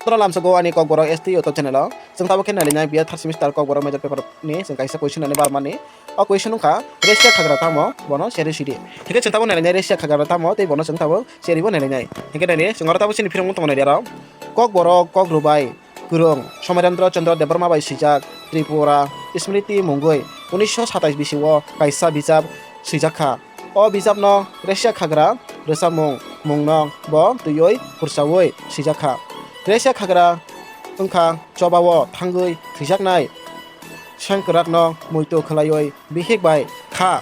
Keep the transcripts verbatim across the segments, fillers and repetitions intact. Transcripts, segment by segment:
Toro lamsogo ani Kokborok S T YouTube channel o. Chwng tabuk khe nailainai B A third semester Kokborok major paper ni chwng kaisa question nani barmani. O question wngkha, Resia khagra tamo? Bono seri sidi. Hingke chwng tabuk nailainai Resia khagra tamo tei bono chwng tabuk seri bo nailainai. Hingke naidi chwng oro tabuk chini phirong tongmani aro. Kokborok, Kokrubai, Kwrwng, Somerendra Chandra Debbarma bai swijak, Tripura, Smriti mungwi unisho satais bisio kaisa bijap swijak kha. O bijapno Resia khagra rwchapmung mungno bo twiwi khursaui swijak kha. Resia khagra wngkha chobao thangwi thwijaknai sengkwrakno muitu khwlaiwi bihik bai kha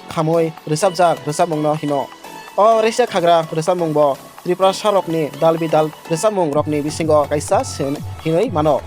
khamwi rwchapjak rwchapmungno hino. O Resia khagra rwchapmung bo Tiprasarokni dal bidal rwchapmung rokni bisingo kaisa se hinwi mano.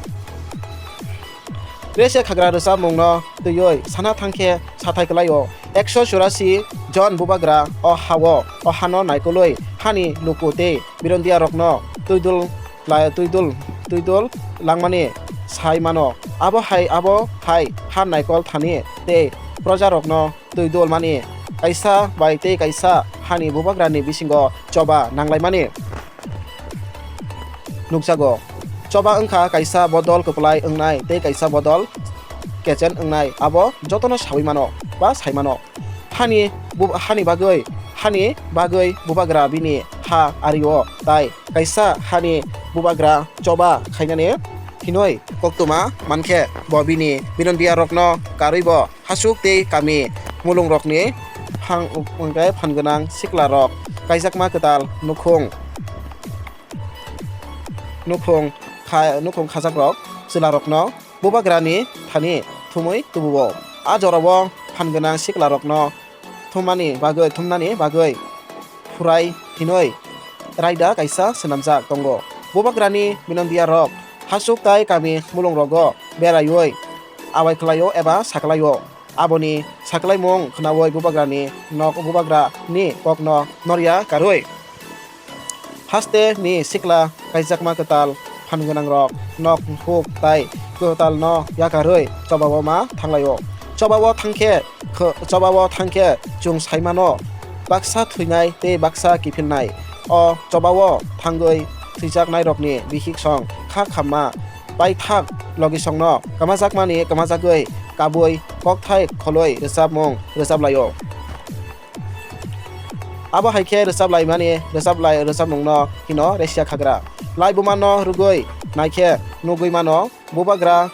Resia khagra rwchapmungno twiwi sana thangkhe sathai kwlaio. Ekso churasi jon bubagra o hao, o hano naikolwi hani luku tei birondia rokno twidul lai-, twidul, twidul langmani sai mano. Abo hai, abo hai ha naikol thani tei proja rokno twi dol mani kaisa bai tei kaisa hani bubagrani bisingo choba nanglaimani nukjago. Choba wngkha kaisa bodol kwplai wngnai tei kaisa bodol kechen wngnai, abo jotono saui mano ba sai mano. Hani bu-, hani bagwi, hani bagwi bubagra bini ha ario tai kaisa hani bubagra choba khainani hinwi koktwma mankhe bo bini birondia rokno karwi bo hasuk tei kami mulungrokni phang-, hwnkhe phan gwnang siklarok kaijakma kwtal nukhung, nukhung kha-, nukhung khajakrok chwlarokno bubagrani thani thumwi tubuo. A jorao phan gwnang siklarokno thumani bagwi, thumnani bagwi phurai hinwi raida kaisa swnamjak tongo. Bubagrani minondia rok hasuk tai kami mulungrogo beraiwi abai khlaio eba saklaio. Aboni saklaimung khnaui bubagrani nok bubagrani kokno norya karwi haste ni sikla kaijakma kwtal phan gwnangrok nok huk tai kwtalno yakarwi chobao ma thanglaio. Chobao thangkhe kho-, chobao thangkhe chwng saimano baksa thwinai tei baksa kiphilnai. O chobao thangwi thwijaknairokni bihik song kha khamma paithak logisongno kwmajakmani kwmajagwi kabui kokthai kholwi rwchapmung rwchaplaio. Abo hai khe rwchap laimani, rwchap lai, rwchapmungno hino Resia khagra. Lai bumano rwgwi naikhe nugwi mano, bubagra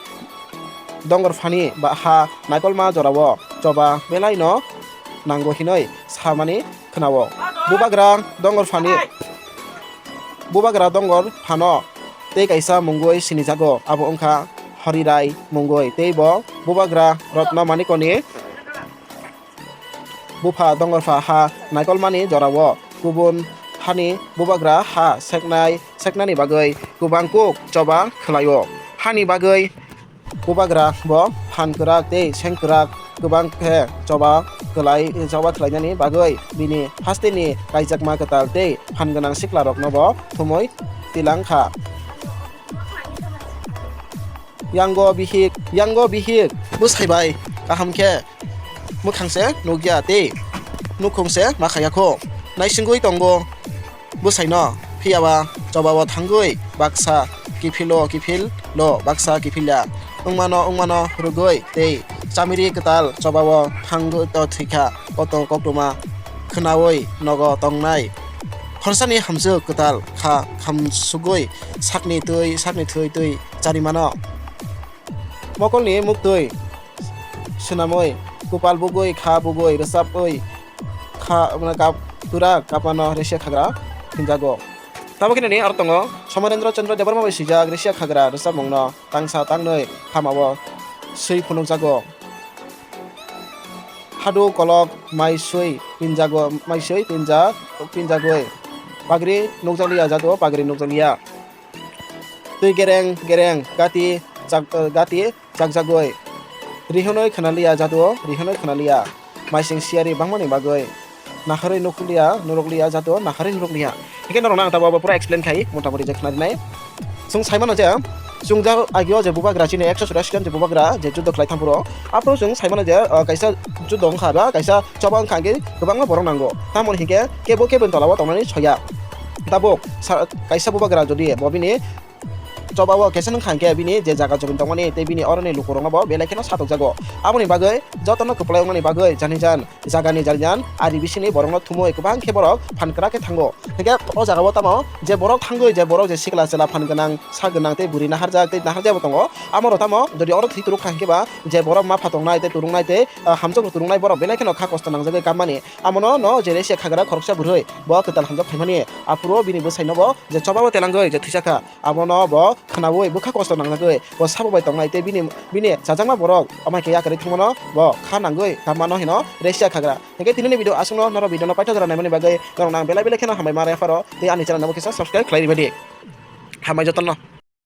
dongor phani ba ha naikolma jorao choba belaino nango hinwi samani khnao. Bubagra dongor phani, bubagra dongor phano tei kaisa mungwi sinijago, abo wngkha Horirai mungwi, tei bo bubagra Rotno Manikoni bupha dongorpha ha naikolmani jorao kubun hani bubagra ha seknai, seknani bagwi kwbang kuk choba khlaio. Hani bagwi bubagra bo phan kwrak tei seng kwrak kwbang khe choba kwlai, choba khlainani bagwi bini hasteni kaijakma kwtal tei phan gwnang siklarokno bo thumwi tilang kha. Yango bihik, yango bihik, bwsai bai kaham khe mwkhang se nukya tei nukhung se ma khaya kho. Naisingwi tongo bwsaino, phiyaba chobao thangwi baksa kiphilo kiphil lo, baksa kiphilya wngmano wngmano rwgwi tei chamiri kwtal chobao thangwi to thwikha koto koktwma khnaui nogo tongnai. Khorsani hamjwk kwtal kha khamsugwi sakni twi, sakni thwi twi chari mano. Mokolni muktwi swnamwi, kupal bugwi, kha bugwi, rwchapwi, kha, kap-, tura kapano Resia khagra hinjago. Tabukhe nini aro tongo Somerendra Chandra Debbarma bai swijak Resia khagra rwchapmungno tangsa tangnwi hamao swi phunukjago. Hadu kolok mai swi pinjago, mai swi pinjak, pinjagwi. Pagri nukjakliya jado, pagri nukjakliya. Twi gereng gereng gati chak-, gati chakjagwi. Rihonoi khwnaliya jado, rihonoi khwnaliya. Maising siyari bangmani bagwi. Nakharwi nukliya, nurukliya jado, nakharwi nurukliya. Hingke norokno ang tabuk abo pura explain khai, mota moti je khwnadinai. Chwng saimano je, chwng ja agio je bubagra chini ekso churashi jon je bubagra je juddo khlai thampuro. Aphuru chwng saimano je, ah, kaisa juddo wngkha ba kaisa choba wngkha hingke kwbangma borok nango. Tamoni hingke kebo keboni tolao tongnani soya. Tabuk sa-, kaisa bubagra jodi bo bini chobao kesa wngkha hwnkhe bini je jaga jomin tongmani tei bini oroni lukurokno bo belai kheno satokjago. Aboni bagwi jotono kwplai wngmani bagwi jani jan jagani jani jan ari bisini borokno thumui kwbang khe borok phan kwrak khe thango. Hwnkhe o jagao tamo je borok thangwi je borok je sikla chwla phan gwnang, sak gwnang tei bwrwi naharjak tei naharjakbo tongo. Amoro tamo jodi oro thwi turuk kha hwnkhe ba je borok ma pha tongnai tei turungnai tei, ah, hamjokno turungnai borok belai kheno kha kosto nangjagwi kammani. Amono no je Russia khagra khoroksa bwrwi bo kwtal hamjak phaimani. Aphuru bini bwsaino bo je chobao telangwi je thwisa kha. Abono bo khwnaui bwkha kosto nangjagwi bo sabo bai tongnai tei bini, bini chajakma borok amai khe yakarwi thangmano bo kha nangwi kammano hino Russia khagra. Hwnkhe tinini video aswkno norok video no paithak jora naimani bagwi norokno ang belai belai kheno hambai ma rw pharo tei ani channel no bo kisa subscribe khlai rwbaidi. Hambai jotono.